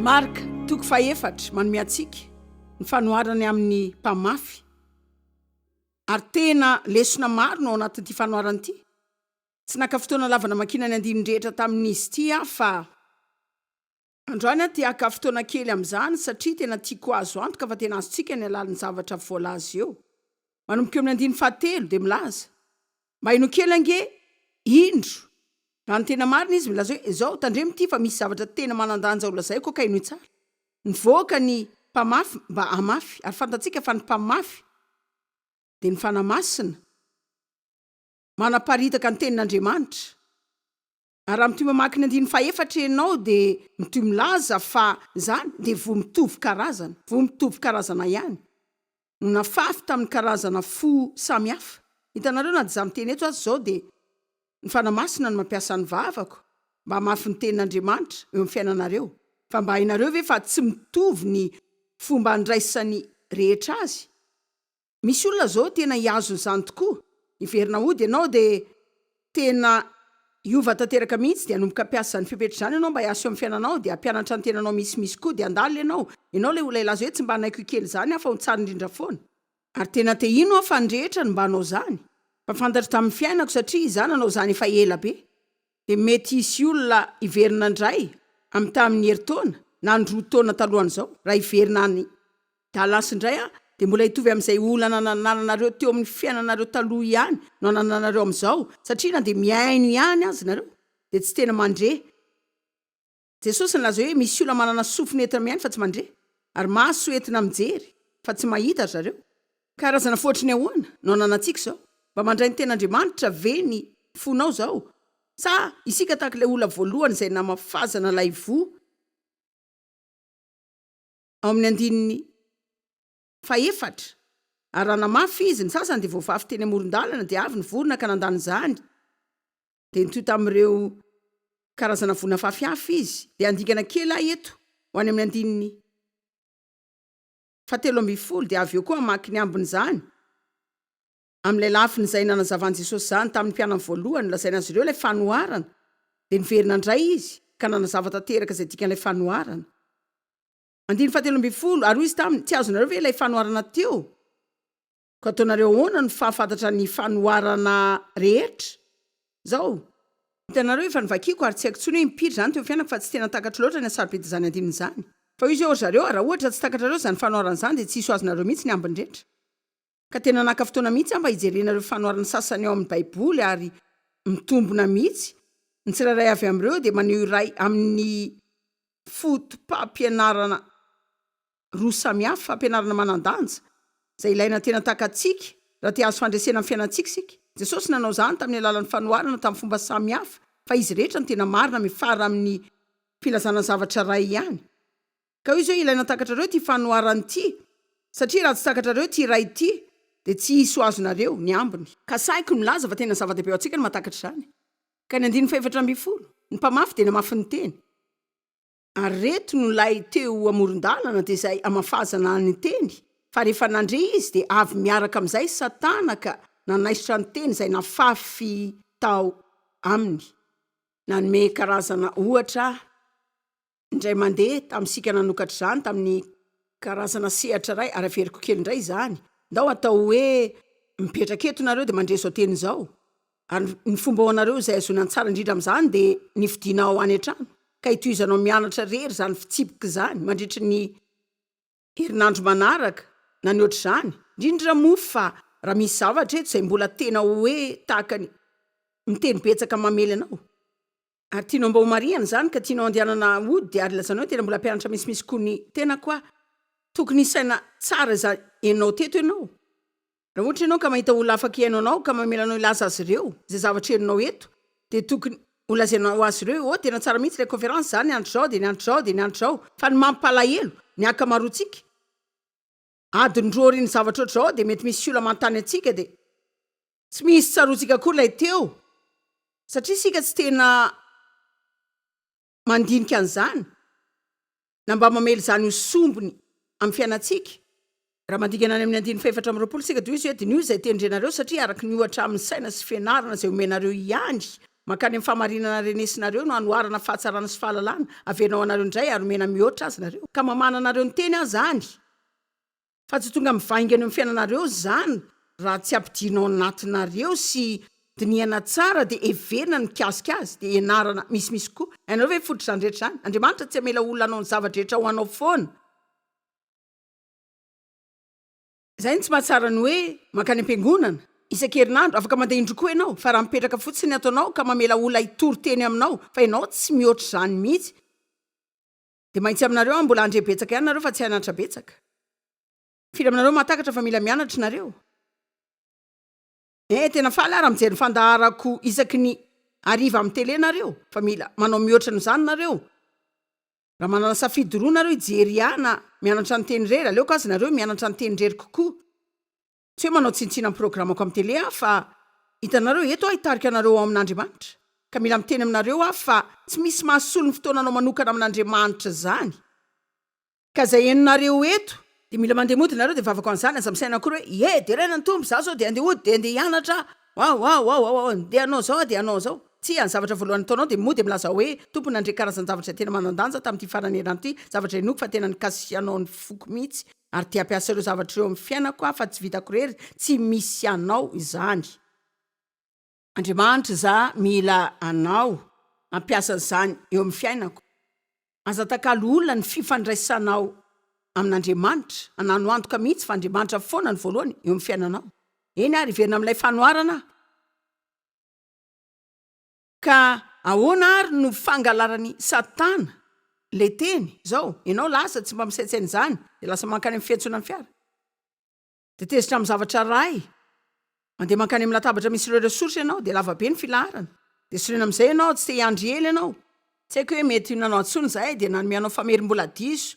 Marka, toko fahefatra, manome antsika ny fanoharany amin'ny mpamafy. Ary tena lesona maro no ao anatin'ity fanoharana ity. Tsy naka fotoana lava namakiana ny andininy rehetra tamin'izy ity aho fa. Androany aho te haka fotoana kely amin'izany satria tena tiako azo antoka fa tena azontsika ny halalin'ny zavatra voalaza eo. Manomboka eo amin'ny andininy fahatelo dia milaza, Mba henoy kely ange, indro, raha ny tena marina izy milaza hoe, izao, tandremo ity fa misy zavatra tena manan-danja holazaiko ka henoy tsara. Nivoaka ny mpamafy mba hamafy, ary fantatsika fa ny mpamafy dia ny Fanahy Masina manaparitaka ny Tenin'Andriamanitra. Ary raha mitohy mamaky ny andininy fahefatra ianao dia mitohy milaza fa izany dia voa mitovy karazana, voa mitovy karazana ihany no nafafy tamin'ny karazana fo samy hafa. Hitanareo na dia izaho miteny eto aza izao dia ny Fanahy Masina no mampiasa ny vavako mba hamafy ny tenin'Andriamanitra eo amin'ny fiainanareo. Fa mba hainareo ve fa tsy mitovy ny fomba andraisan'ny rehetra azy? Misy olona zao tena hihazona izany tokoa, hiverina hody ianao dia tena hiova tanteraka mihitsy dia hanomboka hampiasa izany fepetra izany ianao mba hiasa eo amin'ny fiainanao dia hampianatra ny tenanao misimisy koa dia handalina ianao, ianao ilay olona hilaza hoe tsy mba hanaiky ho kely izany aho fa ho tsara indrindra foana. Ary tena te hino aho fa ny rehetra no mba hanao izany, fa fantatro tamin'ny fiainako satria izaho nanao izany efa ela be dia mety hisy olona hiverina indray amin'ny tamin'ny herintaona na ny roa taona talohan'izao raha hiverina any Dallas indray aho dia mbola hitovy amin'izay olana nanananareo teo amin'ny fiainanareo taloha ihany no anananareo amin'izao satria na dia mihaino ihany aza nareo dia tsy tena mandre. Jesosy nilaza hoe misy olona manana sofina entina mihaino fa tsy mandre ary maso entina mijery fa tsy mahita ry zareo. Karazana fo ohatry ny ahoana no ananantsika izao? Mba mandray ny tenin'Andriamanitra ve ny fonao izao? Sa isika tahaka ilay olona voalohany izay namafazana ilay voa Ao amin'ny andininy fahefatra, Ary raha namafy izy, ny sasany dia voavafy teny amoron-dalana, dia avy ny vorona ka nandany izany, dia nitohy tamin'ireo karazana voa nafafy hafa izy. Dia handingana kely aho eto, ho any amin'ny andininy fahatelo ambin'ny folo, dia avy eo koa hamaky ny ambin'izany. Amin'ilay lafiny izay nanazavan'i Jesosy izany tamin'ny mpianany voalohany, nolazaina azy ireo ilay fanoharana, dia niverina indray izy ka nanazava tanteraka izay dikan'ilay fanoharana. Andininy fahatelo ambin'ny folo, Ary hoy izy taminy, Tsy azonareo ve ilay fanoharana teo? Koa ataonareo ahoana no fahafantatra ny fanoharana rehetra? Izao, hitanareo, efa novakiako ary tsy haiko intsony hoe impiry izany teo amin'ny fiainako fa tsy tena takatro loatra ny hasarobidin'izany andininy izany. Fa hoy izy hoe, Ry zareo, raha ohatra tsy takatrareo izany fanoharana izany dia tsy hisy ho azonareo mihitsy ny ambiny rehetra. Ka tena naka fotoana mihitsy aho mba hijerena ireo fanoharana sasany ao amin'ny Baiboly ary mitombina mihitsy. Ny tsirairay avy amin'ireo dia maneho iray amin'ny fotopampianarana roa samihafa, fampianarana manan-danja izay ilaina tena takatsika raha te hahazo fandresena amin'ny fiainantsika isika. Jesosy nanao izany tamin'ny alalan'ny fanoharana tamin'ny fomba samihafa, fa izy rehetra no tena marina mifara amin'ny filazana zavatra iray ihany. Ka hoy izy hoe, Ilaina takatrareo ity fanoharana ity, satria raha tsy takatrareo ity iray ity, dia tsy hisy ho azonareo ny ambiny. Ka sahiko ny milaza fa tena zava-dehibe ho antsika ny mahatakatra izany. Ka ny andininy fahefatra ambin'ny folo, Ny mpamafy dia namafy ny teny. Ary ireto no ilay teo amoron-dalana, dia izay hamafazana ny teny, fa rehefa nandre izy, dia avy miaraka amin'izay Satana ka nanaisotra ny teny izay nafafy tao aminy. Nanome karazana ohatra aho. Indray mandeha, tamin'isika nanokatra izany tamin'ny karazana sehatra iray, ary averiko kely indray izany, ndao atao hoe mipetraka eto nareo dia mandre izao teny izao, ary ny fomba ho anareo izay ahazoana ny tsara indrindra amin'izany dia ny fodianao any an-trano ka hitohizanao mianatra irery izany fitsipika izany mandritry ny herinandro manaraka na ny ohatr'izany, indrindra moa fa raha misy zavatra eto izay mbola tena hoe tahaka ny miteny betsaka mamely anao. Ary tianao mba ho marihana izany ka tianao andehanana hody dia ary ilazanao hoe tena mbola mpianatra misimisy koa ny tenako aho. Tokony hisaina tsara izay henonao teto ianao. Raha ohatra ianao ka mahita olona afaka hihaino anao ka mamela anao hilaza azy ireo izay zavatra henonao eto dia tokony ho lazainao azy ireo hoe oh tena tsara mihitsy ilay conférence za nianatra izao dia nianatra izao dia nianatra izao fa ny mampalahelo ny ankamaroantsika adiny roa aorian'ny zavatra ohatr'izao dia mety misy olona manontany antsika dia Tsy misy tsaroantsika akory ilay teo satria isika tsy tena mandinika an'izany na mba mamela izany ho sombiny amin'ny fiainantsika. Raha mandingana any amin'ny andininy fahefatra amby roapolo isika dia hoy izy hoe, Diniho izay tendrenareo satria araka ny ohatra amin'ny saina sy fianarana izay omenareo ihany Mankany amin'ny fahamarinana renesinareo no anoharana fahatsarana sy fahalalana, averina ho anareo indray ary omena mihoatra aza nareo. Ka mamahana anareo ny teny aho izany, fa tsy tonga mivaingana eo amin'ny fiainanareo izany raha tsy ampidirina ao anatinareo sy dinihana tsara dia heverina ny mikasika azy, dia ianarana misimisy kokoa. Hainareo ve ny fototr'izany rehetra izany? Andriamanitra tsy hamela olona hanao ny zava-drehetra ho anao foana. Izay no tsy mahatsara ny hoe mankany am-piangonana isan-kerinandro, afaka mandeha indroa koa ianao, fa raha mipetraka fotsiny ny ataonao ka mamela olona hitory teny aminao fa ianao tsy mihoatra izany mihitsy dia mahitsy aminareo aho mbola handre betsaka ihany nareo fa tsy hanantra betsaka. Firy aminareo mahatakatra fa mila mianatra nareo? Eh tena faly aho raha mijery ny fandaharako isaky ny hariva amin'ny tele nareo fa mila manao mihoatra noho izany nareo. Raha manana safidy roa nareo hijery ahy na mianatra ny teny irery, aleoko aza nareo mianatra ny teny irery kokoa. Tsy hoe manao tsinontsinona ny programako amin'ny tele aho fa hitanareo, eto aho hitarika anareo ao amin'Andriamanitra. Ka mila miteny aminareo aho fa tsy misy mahasolo ny fotoananao manokana amin'Andriamanitra izany. Ka izay henonareo eto, dia mila mandeha mody nareo dia vavako an'izany, aza misaina akory hoe ie, deraina ny Tompo, za zao dia andeha hody dia andeha hianatra aho, Waw waw waw waw waw ndeha hanao zao aho dia hanao zao. Tsia, ny zavatra voalohany ataonao dia mody milaza hoe, Tompo nandre karazan-javatra izay tena manan-danja tamin'ity faran'ny herinandro ity, zavatra inoako fa tena nikasihanao ny foko mihitsy ary te hampiasa ireo zavatra ireo amin'ny fiainako aho fa tsy vitako irery, tsy misy anao izany. Andriamanitra za mila anao hampiasa an'izany eo amin'ny fiainako. Aza atakalo olona ny fifandraisanao amin'Andriamanitra. Anano antoka mihitsy fa Andriamanitra foana no voalohany eo amin'ny fiainanao. Eny ary, hiverina amin'ilay fanoharana aho. Ka ahoana ary no fangalaran'i Satana ilay teny? Izao, ianao lasa tsy mba misaintsaina izany, dia lasa mankany amin'ny fiantsonan'ny fiara. Dia tezitra amin'ny zavatra iray. Mandeha mankany amin'ny latabatra misy ireo ressources ianao, dia lava be ny filaharana. Dia sorena amin'izay ianao, tsy te hiandry ela ianao. Tsy haiko hoe mety nanao hadisoana izahay dia nanome anao famerim-bola diso.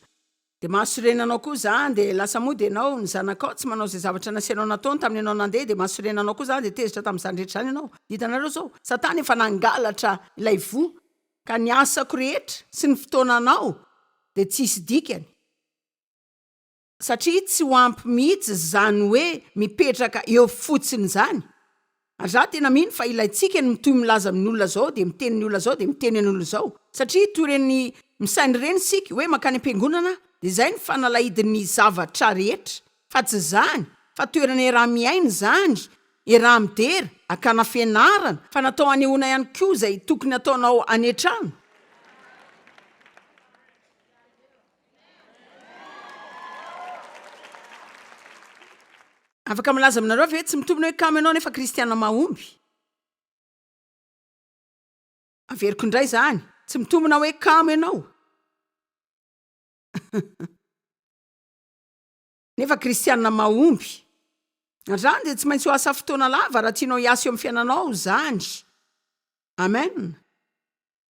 Dia mahasorena anao koa izany, dia lasa mody ianao, ny zanakao tsy manao izay zavatra nasainao nataony tamin'ny ianao nandeha, dia mahasorena anao koa izany, dia tezitra tamin'izany rehetra izany ianao. Hitanareo izao, Satana efa nangalatra ilay voa, ka ny asako rehetra sy ny fotoananao dia tsy hisy dikany. Satria tsy ho ampy mihitsy zany hoe mipetraka eo fotsiny zany. Ary za tena mino fa ilaintsika ny mitohy milaza amin'ny olona zao dia miteny ny olona zao dia miteny ny olona zao. Satria toy ireny misaina ireny isika hoe mankany am-piangonana dia zay ny fanalahidin'ny zavatra rehetra. Fa tsy zany fa toerana iaraha-miaina izany, iaraha-midera, akana fianarana, fa natao hanehoana ihany koa izay tokony hataonao any an-trano. Afaka milaza aminareo ve tsy mitombina hoe kamo ianao nefa kristiana mahomby? Averiko indray izany, tsy mitombina hoe kamo ianao nefa kristiana mahomby. Ary izany dia tsy maintsy ho asa fotoana lava raha tianao hiasa eo amin'ny fiainanao izany. Amen.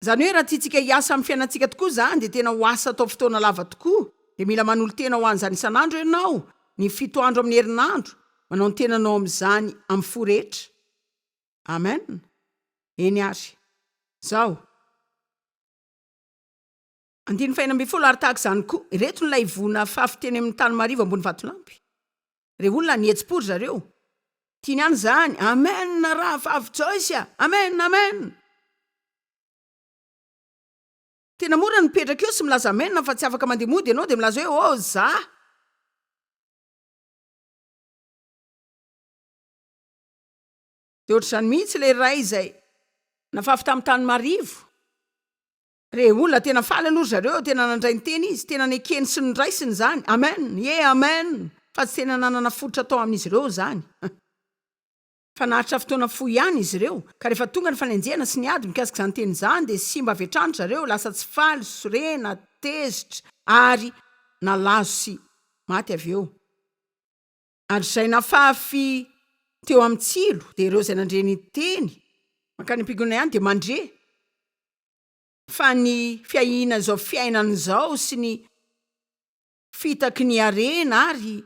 Izany hoe raha tiantsika hiasa amin'ny fiainantsika tokoa izany dia tena ho asa atao fotoana lava tokoa. Dia mila manolo-tena ho an'izany isan'andro ianao, ny fito andro amin'ny herinandro, manao ny tenanao amin'izany amin'ny fo rehetra. Amen. Eny ary. Izao. Andininy faha-16, Ary tahaka izany koa, ireto no laivoa nafafy teny amin'ny tany marivo ambony vatolampy. Re olona nihetsi-po ry zareo. Tiany ihany izany. Amen rahavavy Joyce a! Amen! Amen! Tena mora ny mipetraka eo sy milaza amen fa tsy afaka mandeha mody ianao dia milaza hoe oh za! Dia ohatr'izany mihitsy ilay ray izay nafafy tamin'ny tany marivo. Re olona, tena faly aloha ry zareo, tena nandray ny teny izy, tena nekeny sy noraisiny izany, amen, ie amen, fa tsy tena nanana fototra tao amin'izy ireo izany. Fa naharitra fotoana fohy ihany izy ireo, ka rehefa tonga ny fanenjehana sy ny ady mikasika izany teny izany dia simba avy hatrany ry zareo, lasa tsy faly, sorena, tezitra, ary nalazo sy maty avy eo. Ary izay nafafy teo amin'ny tsilo dia ireo izay nandre ny teny, mankany am-piangonana ihany dia mandre, Fa ny fiahiana izao fiainana izao sy ny fitaky ny harena ary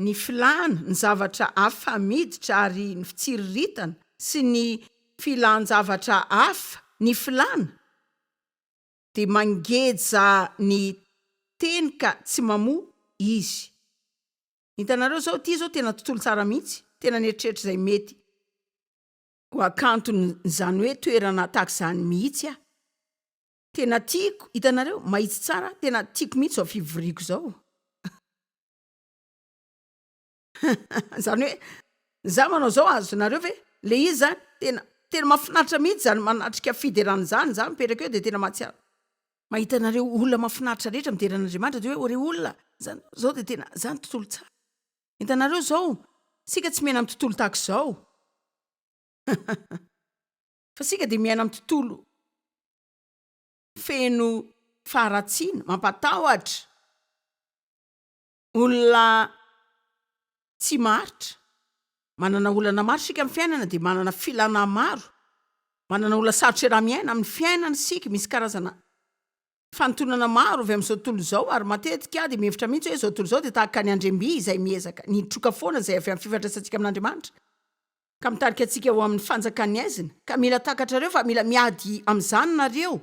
ny filàna ny zavatra hafa miditra ary ny fitsiriritana sy ny filan-javatra hafa, ny filàna dia mangeja ny teny ka tsy mamoa izy. Hitanareo izao, ity izao tena tontolo tsara mihitsy, tena nieritreritra izay mety. Ho hakanton'izany hoe toerana tahaka izany mihitsy aho. Tena tiako, hitanareo, mahitsy tsara, tena tiako mihitsy izao fivoriako izao. Izany hoe, za manao izao, azonareo ve? Ilay izy izany, tena, tena mahafinaritra mihitsy izany manatrika fiderana izany, za mipetraka eo dia tena mahatsiaro. Mahita anareo olona mahafinaritra rehetra midera an'Andriamanitra dia hoe, o ry olona, izany, izao dia tena, izany tontolo tsara. Hitanareo izao, isika tsy miaina amin'ny tontolo tahaka izao. Fa isika dia miaina amin'ny tontolo feno faharatsiana, mampatahotra, olona tsy maharitra. Manana olana maro isika amin'ny fiainana dia manana filana maro. Manana olona sarotra iaraha-miaina amin'ny fiainana isika, misy karazana Fanintonana maro avy amin'izao tontolo izao, ary matetika aho dia mihevitra mihitsy hoe izao tontolo izao dia tahaka ny andriam-by izay miezaka ny hitroka foana izay avy amin'ny fifandraisantsika amin'Andriamanitra, ka mitarika antsika ho amin'ny fanjakan'ny haizina. Ka mila takatrareo fa mila miady amin'izany nareo.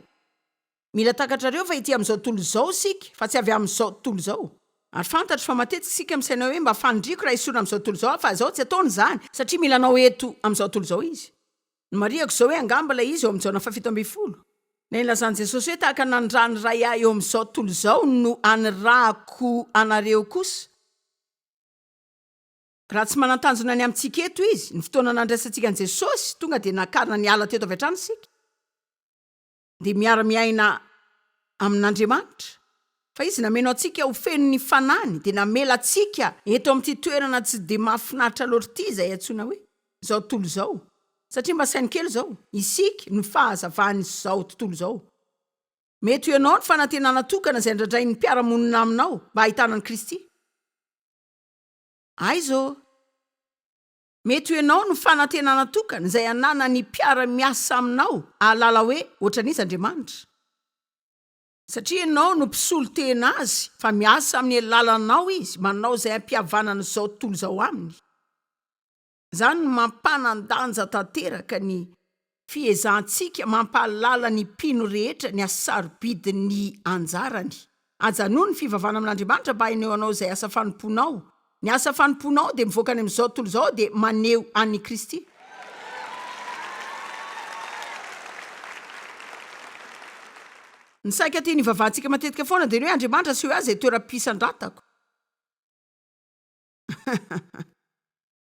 Mila takatrareo fa ety amin'izao tontolo izao isika, fa tsy avy amin'izao tontolo izao. Ary fantatro fa matetika isika misaina hoe mba faniriako raha esorina amin'izao tontolo izao aho, fa izao tsy ataony izany, satria mila anao eto amin'izao tontolo izao Izy. Nomarihako izao hoe angamba ilay izy eo amin'ny Jaona faha-17. Ilay nilazan'i Jesosy hoe tahaka ny nanirahan'ny Ray ahy eo amin'izao tontolo izao no anirahako anareo kosa. Raha tsy manan-tanjona ny amintsika eto Izy, ny fotoana nandraisantsika an'i Jesosy, tonga dia nakarina niala teto avy hatrany isika. Dia miara-miaina amin'Andriamanitra. Fa Izy nameno antsika ho feno ny Fanahiny, dia namela antsika eto amin'ity toerana tsy dia mahafinaritra loatra ity izay antsoina hoe izao tontolo izao. Satria mba saino kely izao, isika no fahazavan'izao tontolo izao. Mety ho ianao ny fanantenana tokana izay andradrain'ny mpiara-monina aminao mba hahitana an'i Kristy. Aiza ô? Mety ho ianao no fanantenana tokana izay ananan'ny mpiara-miasa aminao hahalala hoe ohatran'iza Andriamanitra. Satria ianao no mpisolo tena Azy, fa miasa amin'ny alalanao Izy, manao izay hampihavanana izao tontolo izao Aminy. Izany no mampanan-danja tanteraka ny fiezahantsika mampahalala ny mpino rehetra ny hasarobidin'ny anjarany. Ajanony ny fivavahana amin'Andriamanitra mba haneho anao izay asa fanompoanao. Ny asa fanompoanao dia mivoaka any amin'izao tontolo izao dia maneho an'i Kristy. Ny saika tiany hivavahantsika matetika foana dia ny hoe Andriamanitra asehoy ahy izay toeram-pisandratako.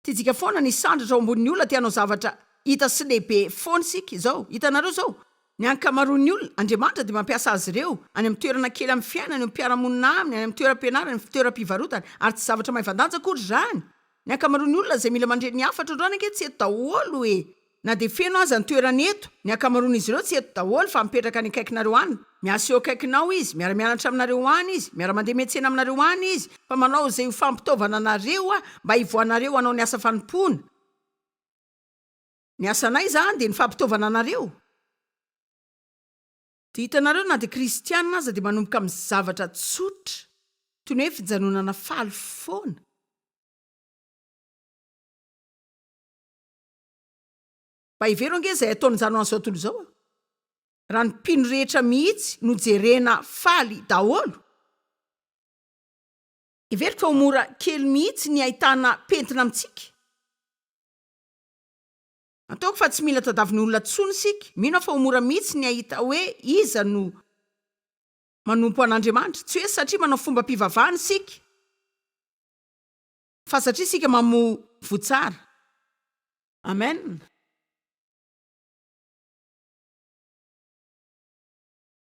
Tiantsika foana ny hisandratra ao ambonin'ny olona, te hanao zavatra hita sy lehibe foana isika. Izao, hitanareo izao, ny ankamaroan'ny olona, Andriamanitra dia mampiasa azy ireo any amin'ny toerana kely amin'ny fiainany, eo amin'ny mpiara-monina aminy, any amin'ny toeram-pianarany, amin'ny toeram-pivarotany, ary tsy zavatra maivan-danja akory izany. Ny ankamaroan'ny olona izay mila mandre ny hafatra androany ange tsy eto daholo e! Na dia feno aza ny toerana eto, ny ankamaroan'izy ireo tsy eto daholo fa mipetraka any akaikinareo any. Miasa eo akaikinao izy, miara-mianatra aminareo any izy, miara-mandeha miantsena aminareo any izy, fa manao izay ho fampitaovana anareo mba hivoahanareo hanao ny asa fanompoana. Ny asanay izany dia ny fampitaovana anareo. Dia hitanareo na dia kristiana aza dia manomboka amin'ny zavatra tsotra, toy ny hoe fijanonana faly foana. Mba hevero ange izay ataon'izany ho an'izao tontolo izao a! Raha ny mpino rehetra mihitsy no jerena faly daholo. Heveriko fa ho mora kely mihitsy ny ahitana pentina amintsika. Ataoko fa tsy mila tadavin'ny olona tsony isika. Mino aho fa ho mora mihitsy ny hahita hoe iza no manompo an'Andriamanitra. Tsy hoe satria manao fombam-pivavahana isika. Fa satria isika mamoa voa tsara. Amen.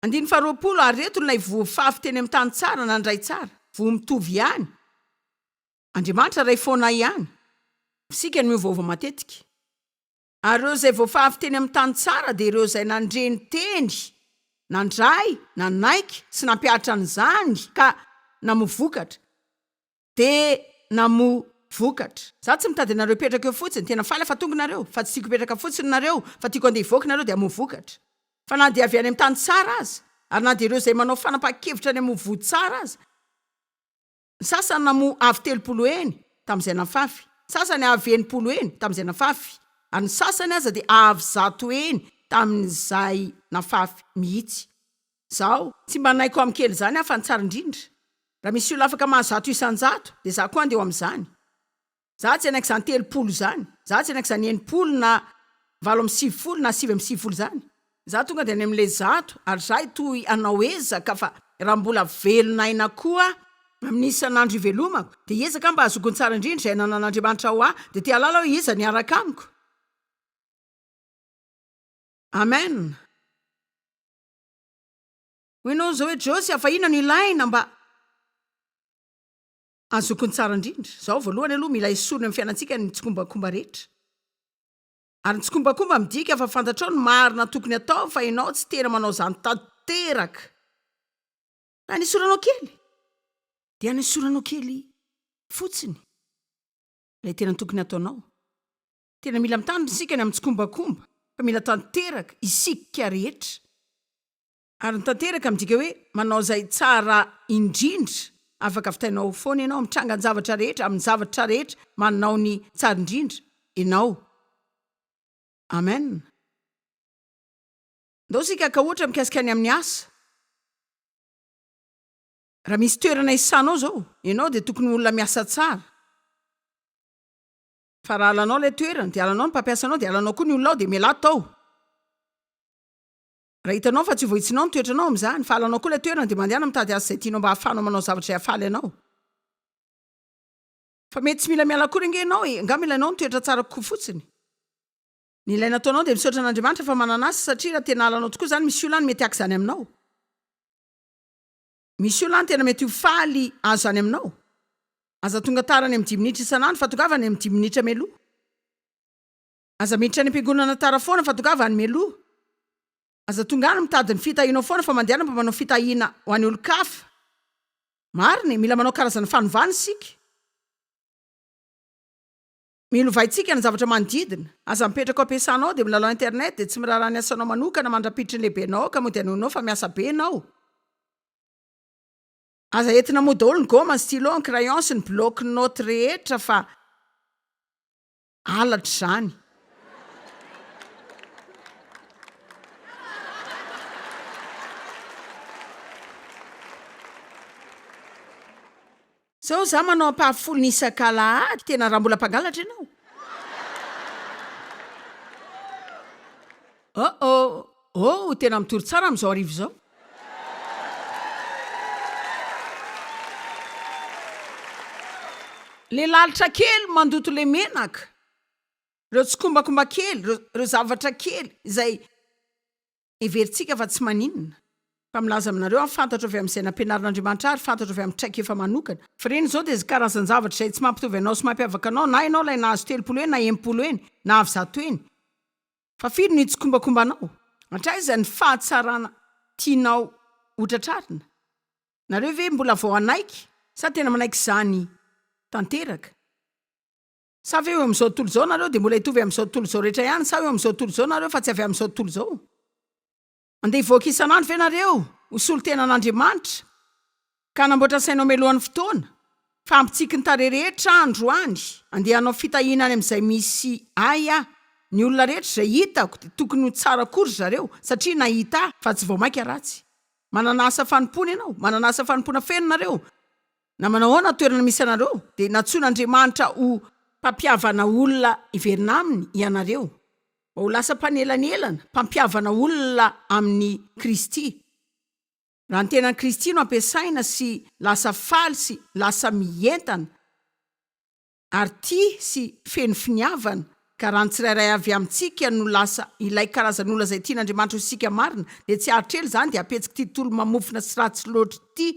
Andininy faharoapolo, Ary reto ilay voa fafy teny amin'ny tany tsara, nandray tsara. Voa mitovy ihany. Andriamanitra Ray foana ihany. Isika no miovaova matetika. Ary ireo izay voafafy teny amin'ny tany tsara dia ireo izay nandre ny teny, nandray, nanaiky sy nampihatra an'izany ka namoa vokatra. Dia namoa vokatra. Za tsy mitady anareo hipetraka eo fotsiny, tena faly aho fa tonga nareo, fa tsy tiako hipetraka fotsiny nareo, fa tiako andeha hivoaka nareo dia hamoa vokatra. Fa na dia avy any amin'ny tany tsara aza, ary na dia ireo izay manao fanapahan-kevitra ny hamoa voa tsara aza, ny sasany namoa avy 30 heny tamin'izay nafafy, ny sasany avy 60 heny tamin'izay nafafy, ary ny sasany aza dia avy 100 heny tamin'izay nafafy mihitsy. Izaho, tsy mba naiko amin'ny kely izany aho fa ny tsara indrindra. Raha misy olona afaka mahazo 100%, dia izaho koa handeha ho amin'izany. Izaho tsy hanaiky izany 30 izany. Izaho tsy hanaiky izany 60 na. 98 na 99 izany. Za tonga dia any amin'ilay 100 ary za hitohy hanao ezaka fa raha mbola velona aina koa amin'ny isan'andro ivelomako dia hiezaka aho mba hahazoako ny tsara indrindra izay ananan'Andriamanitra ho ahy dia te hahalala hoe iza no hiaraka amiko. Amen. Hoy ianao izao hoe Josie fa inona no ilaina mba hahazoako ny tsara indrindra? Izao voalohany aloha mila esorina amin'ny fiainantsika ny tsikombakomba rehetra. Ary ny tsikombakomba midika fa fantatrao ny marina tokony atao fa ianao tsy tena manao izany tanteraka. Raha anesoranao kely dia anesoranao kely fotsiny ilay tena tokony ataonao. Tena mila mitandrina isika ny amin'ny tsikombakomba fa mila tanteraka isika rehetra. Ary ny tanteraka midika hoe manao izay tsara indrindra afaka vitainao foana ianao amin'ny trangan-javatra rehetra, amin'ny zavatra rehetra, manao ny tsara indrindra ianao. Amen. Ndao isika haka ohatra mikasika ny amin'ny asa. Raha misy toerana isanao izao, ianao dia tokony ho olona miasa tsara. Fa raha halanao ilay toerana, dia halanao ny mpampiasa anao, dia halanao koa ny olona ao, dia mialà tao. Raha hitanao fa tsy voahitsinao ny toetranao amin'izany, fa halanao koa ilay toerana, dia mandehana mitady asa izay tianao mba hahafahanao manao zavatra izay hahafaly anao. Fa mety tsy mila miala akory ange ianao e, angamba ilainao ny toetra tsara kokoa fotsiny. Ny ilaina ataonao dia misaotra an'Andriamanitra fa manana asa satria raha tena halanao tokoa izany misy olona any mety haka izany aminao. Misy olona any tena mety ho faly hahazo izany aminao. Aza tonga tara any amin'ny dimy minitra isan'andro fa tongava any amin'ny dimy minitra mialoha. Aza miditra any am-piangonana tara foana fa tongava any mialoha. Aza tonga any mitady ny fitahianao foana fa mandehana mba manao fitahiana ho an'ny olon-kafa. Marina e, mila manao karazana fanovana isika. Mila ovaintsika ny zavatra manodidina. Aza mipetraka ao am-piasana ao dia milalao internet dia tsy miraharaha ny asanao manokana mandra-piditry ny lehibenao ao ka mody hanohinao fa miasa be ianao. Aza entina mody daholo ny goma, ny stylo, ny crayon sy ny bloc note rehetra fa halatra izany. Zao za manao ampahafolony isak'alahady, tena raha mbola mpangalatra ianao. Oh oh, oh tena mitory tsara amin'izao hariva izao. Le lalitra kely mandoto le menaka, reo tsikombakomba kely, reo zavatra kely izay Heverintsika fa tsy maninona. Fa milaza aminareo aho, fantatro avy amin'izay nampianarin'Andriamanitra ahy ary fantatro avy amin'ny traikefa manokana. Fa ireny izao dia karazan-javatra izay tsy mampitovy anao sy mampiavaka anao, na ianao ilay nahazo 30 eny na 60 eny, na avy 100 eny. Fa firy no hitsikombakomba anao? Hatraiza ny fahatsarana tianao hotratrarina? Nareo ve mbola vao hanaiky sa tena manaiky izany tanteraka? Sa ve eo amin'izao tontolo izao nareo dia mbola hitovy amin'izao tontolo izao rehetra ihany sa eo amin'izao tontolo izao nareo fa tsy avy amin'izao tontolo izao? Andeha hivoaka isan'andro ve nareo ho solontenan'Andriamanitra ka hanamboatra ny sainao mialohan'ny fotoana fa hampitsiky ny tarehy rehetra androany? Andeha hanao fitahiana any amin'izay misy ahy aho. Ny olona rehetra izay hitako dia tokony ho tsara koa ry zareo satria nahita ahy fa tsy vao mainka ratsy. Manana asa fanompoana ianao, manana asa fanompoana feno nareo. Na manao ahoana ny toerana misy anareo, dia nantsoin'Andriamanitra ho mpampihavana olona hiverina aminy ianareo, mba ho lasa mpanelanelana, mpampihavana olona amin'i Kristy. Raha ny tenan'i Kristy no ampiasaina sy lasa faly sy lasa mientana, ary tia sy feno finiavana, ka raha ny tsirairay avy amintsika no lasa ilay karazan'olona izay tian'Andriamanitra ho isika marina, dia tsy haharitra ela izany dia hapetsik'ity tontolo mamofona sy ratsy loatra ity.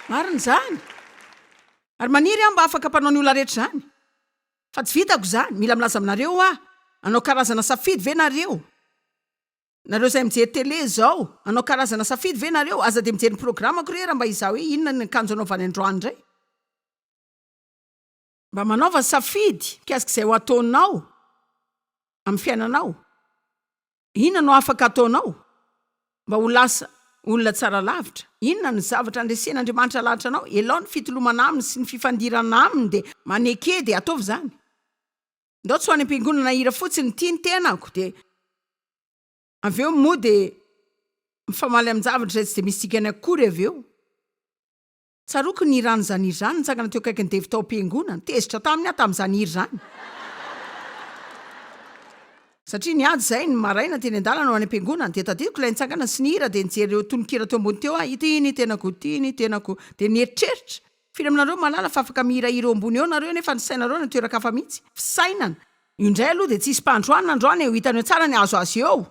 Marina izany! Ary maniry aho mba afaka mpanao ny olona rehetra izany. Fa tsy vitako izany. Mila milaza aminareo aho. Hanao karazana safidy ve nareo? Nareo izay mijery télé izao, hanao karazana safidy ve nareo? Aza dia mijery ny programako re raha mba hizaha hoe inona ny akanjo anaovany androany indray. Mba manaova safidy mikasika izay ho ataonao amin'ny fiainanao. Inona no afaka ataonao mba ho lasa olona tsara lavitra? Inona no zavatra andresen'Andriamanitra lahatra anao? Elao ny fitolomana aminy sy ny fifandirana aminy dia maneke dia ataovy izany. Ndao tsy ho any am-piangonana hira fotsiny ity ny tenako dia avy eo moa dia mifamaly amin-javatra izay tsy dia misy dikany akory avy eo. Tsaroako ny hiran'izany hira izany, nitsangana teo akaikin'i Dave tao am-piangonana. Tezitra taminy aho tamin'izany hira izany. Satria niady izahay ny maraina teny an-dalana ho any am-piangonana. Dia tadidiko ilay nitsangana sy nihira dia nijery ireo tononkira teo ambony teo aho, Ity ny tenako, ity ny tenako. Dia nieritreritra. Firy aminareo mahalala fa afaka mihirahira eo ambony eo nareo nefa ny sainareo any an-toeran-kafa mihitsy? Fisainana. Io indray aloha dia tsy hisy mpandro hanina androany e, ho hitany eo tsara ny hahazo azy eo.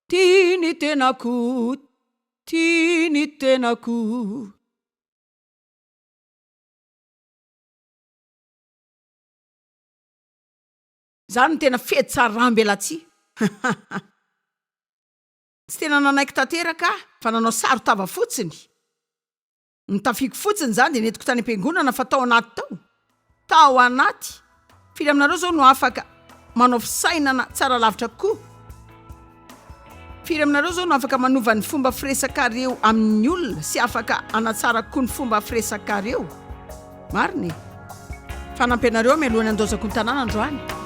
Tia ny tenako, tia ny tenako. Izany no tena fety tsaram-belatsihy. Tsy tena nanaiky tanteraka aho fa nanao saron-tava fotsiny. Nitafiako fotsiny izany dia nentiko tany am-piangonana fa tao anaty tao, tao anaty, firy aminareo izao no afaka manao fisainana tsara lavitra kokoa? Firy aminareo izao no afaka manova ny fomba firesakareo amin'ny olona sy afaka hanatsara kokoa ny fomba firesakareo? Marina e! Fanampy anareo aho mialohan'ny handaozako ny tanàna androany.